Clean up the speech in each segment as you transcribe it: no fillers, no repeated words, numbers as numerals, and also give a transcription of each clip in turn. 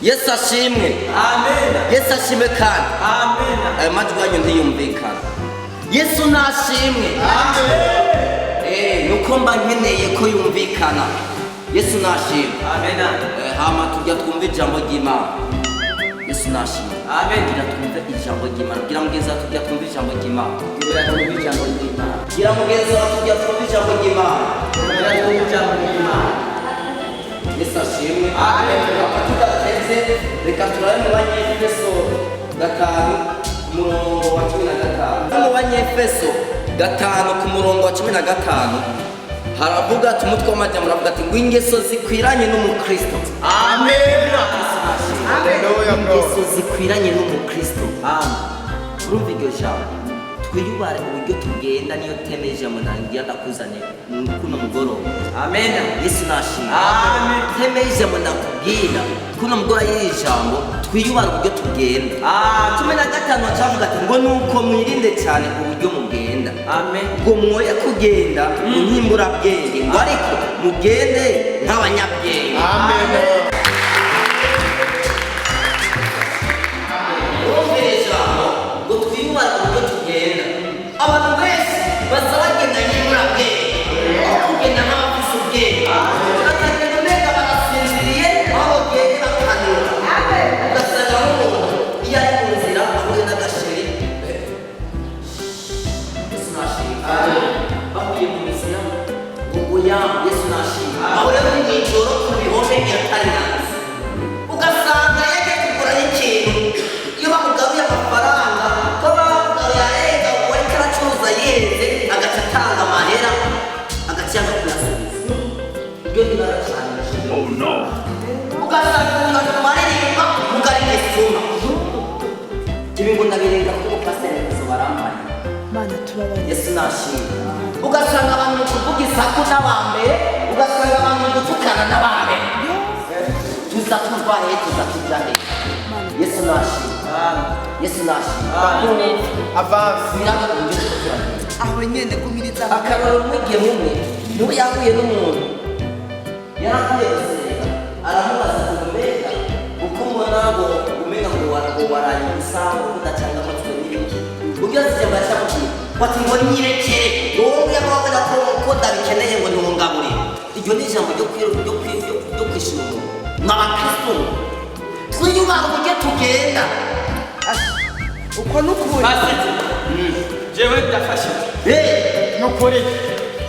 Yesu ashimwe. Amen. Yesu ashimwe kandi. Amen. Ayo majwi yanyu ntiyumvikana. Yesu nashimwe. Nuko mba nkeneye ko yumvikana. Yesu nashimwe. Amen. Hama tujya twumve ijambo ry'Imana. Yesu nashimwe. Amen. Tugira twumve ijambo ry'Imana. Gira mugenzi wawe tujya twumve ijambo ry'Imana. Tugira twumve ijambo ry'Imana. Gira mugenzi wawe tujya twumve ijambo ry'Imana. Tugira twumve ijambo ry'Imana. Yesu ashimwe. Amen. Reka tudateze, reka turabe mu Banyefeso 5 ku murongo wa 15. Mu Banyefeso 5 ku murongo wa 15 haravuga ati, umutwe w'amajambo uravuga ati ngo ingeso zikwiranye n'umukristo. Amen. Hallelujah, bro. Ingeso zikwiranye n'umukristo. Amen. Urumva iryo jambo, twiyubare uburyo tugenda, niyo thème y'ijambo ntangira ndakuzaniye kuno mugoroba. Amen. Yesu nashimwe. Amen. Thème y'ijambo ndakubwira kuno mugoroba y'iri jambo, twiyubare uburyo tugenda. Amen. 15 bacavuga ati ngo nuko mwirinde cyane uburyo mugenda, Amen. ngo mwoye kugenda mu nkimburabwenge, ngo ariko mugende nk'abanyabwenge. Amen. Urumva iri jambo ngo twiyubare uburyo tugenda. Abantu benshi baza bagenda nk'imburabwenge aho kugenda nk'abafise ubwenge. Bakagenda umenga barasinziriye, aho bagenda bakanura. Ugasanga nk'umuntu iyo ari mu nzira ahuye n'agasheri, Yesu nashimwe, bahuye mu nzira ngo ya Yesu nashimwe, aho rero ni mw'ijoro ku bihome yatarinanze. Ugasanga yagiye kugura n'ikintu, iyo bamugaruye amafaranga ko bamugaruye arenga, uwo ariko aracuruza yenze agaca atanga amahera, agaca yanga kuyasubiza. Iryo ni ibara cyane. Ugasanga umuntu ari maririmba mugarika isuma. Ibi ngo ndabirenga kuko pasiteri remezo barampariye. Mana, tubabarire. Yesu nashimwe. Ugasanga abantu mu kuvuga isaku n'abambere, ugasanga abantu mu gutukana n'abambere. Tuza tuva he? Tuza tuja he? Yesu nashimwe. Yesu nashimwe. Avance. Biranga uburyo turiko turagenda. Aho nyene gumiriza. Akarorero, mwigeme umwe niwe yahuye n'umuntu yaravuye gusenga, aramubaza ngo mbega uko mbona ngo umenga ngo ngo waraye ubusa, ngo udacanga amatwi n'ibiki? Ubwo ijambo yacamubwiye bati ngo nyirekere wowe nguya wabona ko ndabikeneye, ngo ntungaburire. Iryo ni ijambo ryo kwishura umuntu. Mw'abakristo, twiyubaha uburyo tugenda. Uko nukuri. Pastor, jewe ndafashije. Nukuri.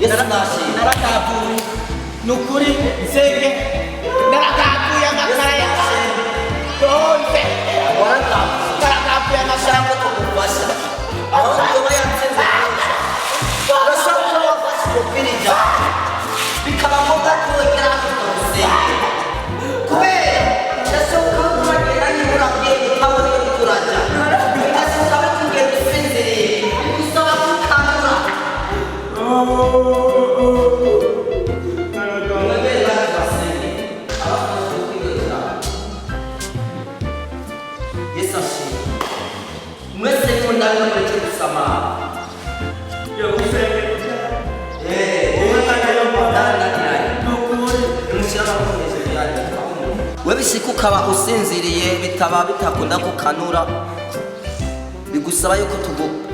Yesu nashimwe. Naratavuye. Nukuri nsenge. Naratavuye amakara yawe. Yose. Waratavuye. Naratavuye amakara. Ashaka kugufasha aho yoba yatsinze, urashobora kuba wafashe umupira ijambo, bikaba ngombwa ko wegera hano tukagusengera, kubera ndashoboka ko uragenda nk'imburabwenge utabona iyo uriko uraja, bigashoboka ko kugenda usinziriye, bigusaba gukangura. Mwebwe basengere abafashe kwiga ijambo. Yesu ashimwe. Mwese nimundabire, mureke gusamara. Yo usenge. Nukuri. We bishika ukaba usinziriye, bitaba bitakunda kukanura, bigusaba yuko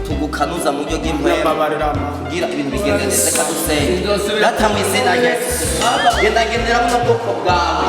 tugukanuza mu buryo bw'impwemu Mbabarira, mama. kugira ibintu bigende neza. Reka dusenge. Data, mu izina rya Yesu, gendagendera buno bwoko bwawe.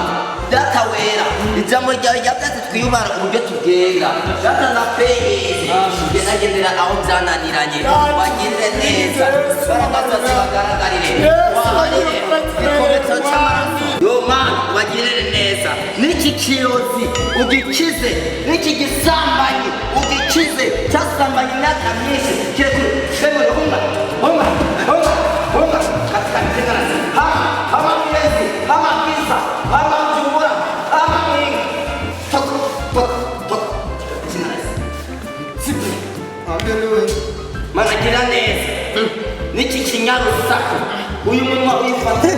Data wera, ijambo ryawe ryavuze ati twiyubara uburyo tugenda. Data, ndakwegeze, gendagendera aho byananiranye, bagirire neza, imbaraga zibagaragarire, wabarire igikombe cy'amaraso yo Mana, ubagirire neza. N'iki kirozi ugikize, n'iki gisambanyi ugikize, cyasambanye imyaka myinshi kirekure. Bemwe, hunga, hunga, hunga, hunga katika jina la Yesu. Hama, hama miezi, hama kisa, hama mjumura, hama mwingi, toka, toka, toka katika jina la Yesu. Sipi. Hallelujah. Mana, gira neza. N'iki kinyarusaku, uyu munwa uyifate,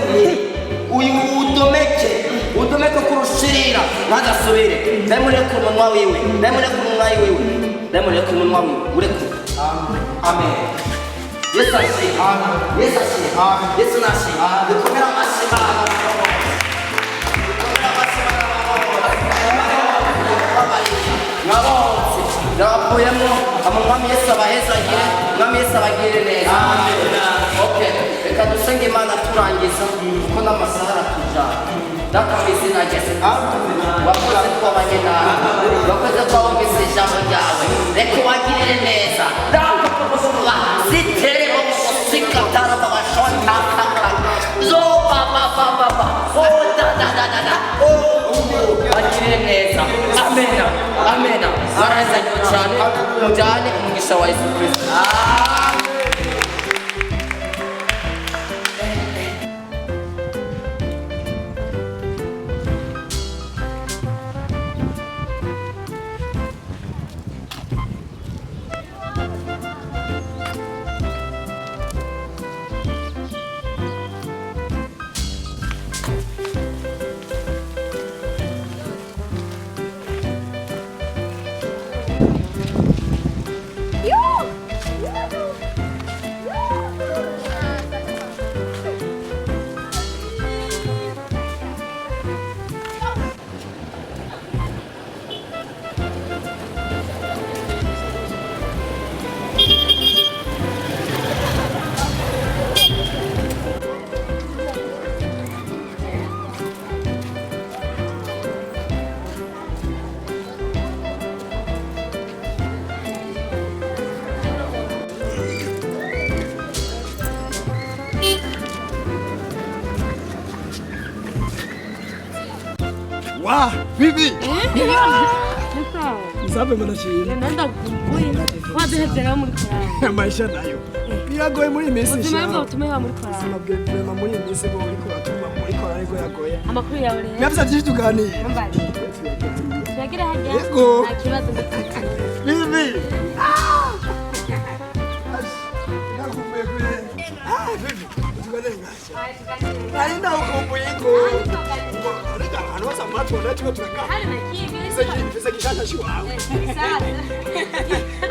uyu udomeke, udomeke kurushirira, ntagasubire. Ndamureka umunwa wiwe, ndamureka umunwa wiwe, ndamureka umunwa wiwe, urekure. Amen. Yesu ashimwe. Yesu ashimwe. Yesu nashimwe. Dukomere amashyi Imana. Dukomere amashyi Imana. Mwabonse ndabavuyemo. Umwami Yesu abahezagire, Umwami Yesu abagirire neza. Okay, reka dusenge Imana turangiza, kuko n'amasaha aratujana. Data, mu izina rya Yesu, wakoze twabanye nawe, wakoze twabumvise ijambo ryawe, reka ubagirire neza. Zitere sikatara babashontakaka zo ba ba ba ba ba o da da da da da o bagirire neza. Amena, amena. Barahezagiwe cyane, mujyane umugisha wa Yesu Kristo. Wa, Bibi. Msabe mwanashiri. Nenda kukumbuye. Waduhevye rero muri korali. Maisha nayo. Biragoye muri iyi minsi. Ubuzima bwo butume muri korali. Ubuzima bwe bwema muri iyi minsi bwo uriko uratuma muri korali ariko yagoye. Amakuru yawe rero. Nafisa byinshi tuganira. Mbari. Turagira hajya. Yego. Nta kibazo ndafite. Bibi. Nakumbuye kure. Ah, Bibi. Tuganire ngasha. Nari ndakumbuye ngo. Ariko abantu bose amatwi turiko turaganira. Hari na kimwe. Mfise gishasha shiwawe.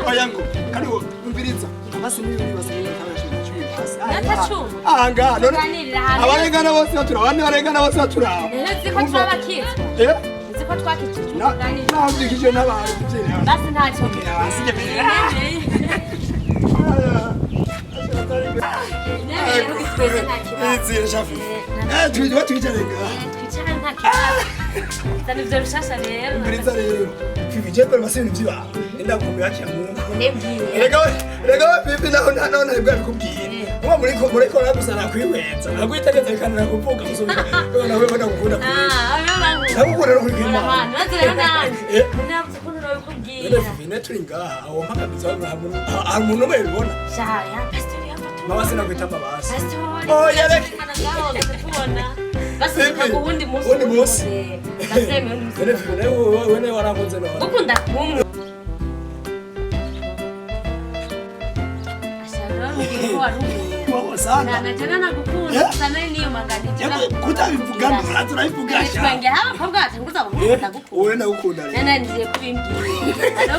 Oya ngo, kandi ngo umviriza. Abasi n'ibiri basa n'ibiri cumi hasi. Nata cumi. Ah, ngaha none. Tuganirira ahantu. Abarengana bose baturaba, abandi barengana bose baturaba. Rero uzi ko turabakizwa. Eh? Uzi ko twakijijwe Na tuganirira. nabyikije n'abantu tubyina. Basi ntacyo. Basi nyemerera. Nemeye twese nta kibazo. Izira shafi. Eh, tujye twicare ngaha. Twicare nta kibazo. Zana ivyo bishasha rero. Umviriza rero. Fifi je pero basi ibintu by'ibantu. Ndakumbuye hakira Mungu. Nibwiye. Rega rega Fifi naho naho ntabwo abikubwiye. Uba muri ko muri ko gusa nakwihwenza. Nakwitegereza bikananira kuvuga gusubira. Nawe mbona gukunda. Ah, Ndagukunda no kuri Imana. Urabana, maze rero nanje. Eh. Navuze ukuntu nabikubwira. None Fifi ne turi ngaha aho mpakamiza hari umuntu umwe bibona. Shaya, pastor yafata. Mama sinakwita mabasi. Pastor. Oh, ya reka. Ngaho tubona. Basi Fifi, tukaguha uwundi munsi. uwundi munsi. Ndavyemeye uwundi munsi. None Fifi ne wewe ne warankunze none. Gukunda kumwe. Ashaka mbwira ko wari unkunda. Wowe sana. Na jana nagukunda Eh? gusa nari niyomanganije. Yego kutabivuga ndora turabivuga sha. Twenge haba abakobwa batanguza Eh, gukunda. Wowe ndagukunda rero. Nana ngiye kubimbwira.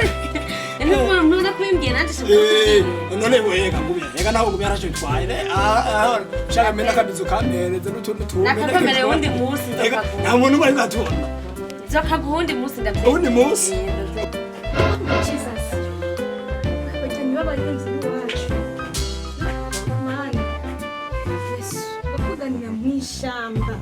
Ntuza kubimbwira nanjye nshaka Eh, kukubwira. none wewe kagumya. Reka nawe gumya ntacyo bitwaye. Ah, ah, shaka mena kabizo kampereze n'utundi tuntu. Nakakwemerera uwundi munsi Reka, nzokaguha. nta muntu umwe ariko atubona. Nzokaguha uwundi munsi ndavyemeye. Uwundi munsi? Ndavyemeye. Jesus. Abagenyi b'abagenzi b'iwacu. Mana. Yesu, bakuganira mu ishyamba.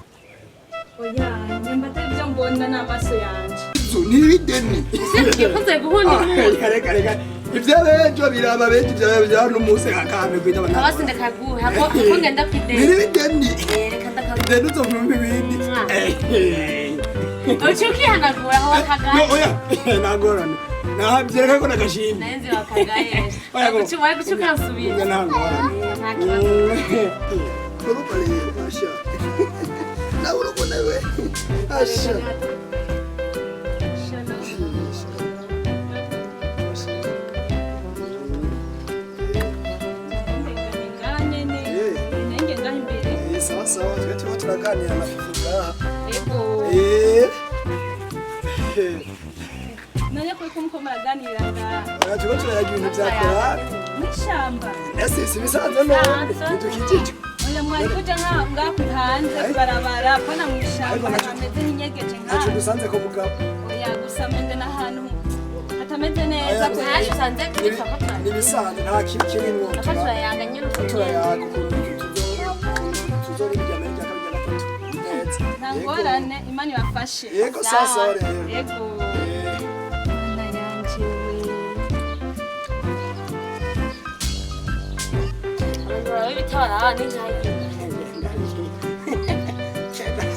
Oya, nyamba atari byo mbona n'amaso yanje. Inzu ni ibideni. Sibwiye ko nzoguha uwundi munsi. Reka reka reka. Ivy'abejo biraba bejo ivy'abejo biraba n'umunsi akame kwita abana. Abasi ndakaguha ko ko ngenda Ni kwideni. ibideni. Eh, reka ndakaguha. Ideni uzovuma ibindi. Mwah. Eh. Uci ukihanagura aho No, wakagaye. oya, nta ngorane. Nabyereka ko nagashimye. Nari nzi wakagaye. Oya, go. Guci waye guci ukansubira. Nta ngorane. Nta kibazo. Urumva rero, asha. Nawe urabona we. Asha. Ngaha nyene, nanjye ngaha imbere. Eh, sawa sawa, twe turimo turaganira na Fifi ngaha. Yego. Eh. None ko kumko muraganira ngaha. Oya, turimo turayaga ibintu bya korali. Mu ishyamba. Ese si ibisanzwe none ntidukijijwe. Oya, mwari kuja ngaha hanze kubarabara, mbona mu ishyamba Ariko hameze nk'inyegeje Ntacyo ngaha. dusanze ko mugabo. Oya, gusa mende n'ahantu atameze neza. Aya, Ntacyo usanze twitwa ko turayaga. Nibisanzwe, nta kibi kirimwo. Ko turayaga nyine uko. Turayaga ukuntu tuzora irya mbere, irya kabiri, irya gatatu neza. Nta ngorane, Imana ibafashe. Yego, sasa rero. Yego. Mana yanje we. Abantu barabe bitabara n'inkayi.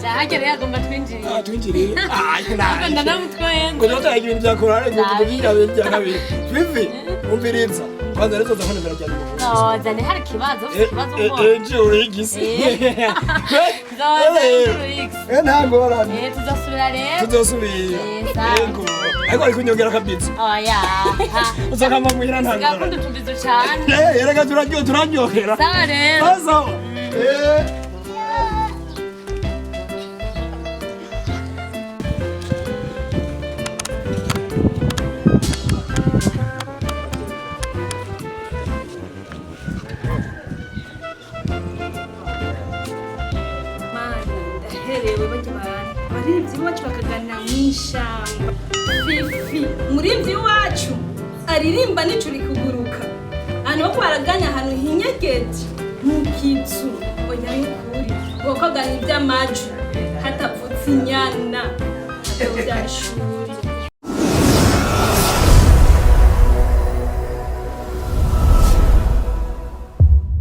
Byahagera yagomba twinjiriye. Ah, twinjiriye. Ah, Ahubwo ndanamutwaye. Ngo ndotaye ibintu bya korale ngo tuvuge ibya mbere, ibya kabiri. Vivi, umviriza. Kwanza rero tuza kubonera cyane. Nozane hari ikibazo, ufite ikibazo ngo. Ejo urigisi. Nzoza urigisi. Eh, nta ngorane. Eh, tuzosubira rero. Tuzosubira. Eh, sawa. Yego. Ariko ari kunyongera kabisa. Oya. Uzakama muhira, nta ngorane. Gakunda utubizo cyane. Eh, erega turaryohera, turaryohera. Sawa rero. Sawa sawa. Eh. Mana, ndaherewe. Bajya abantu abaririmbyi b'iwacu bakaganira mu ishamba. Fifi, umuririmbyi w'iwacu aririmba n'ijuru rikuguruka, ahantu ho baraganya, ahantu hinyegeje mu kizu. Oya, n'ukuri ngo kogana iby'amaju hatavutse inyana hatabyara ishuri.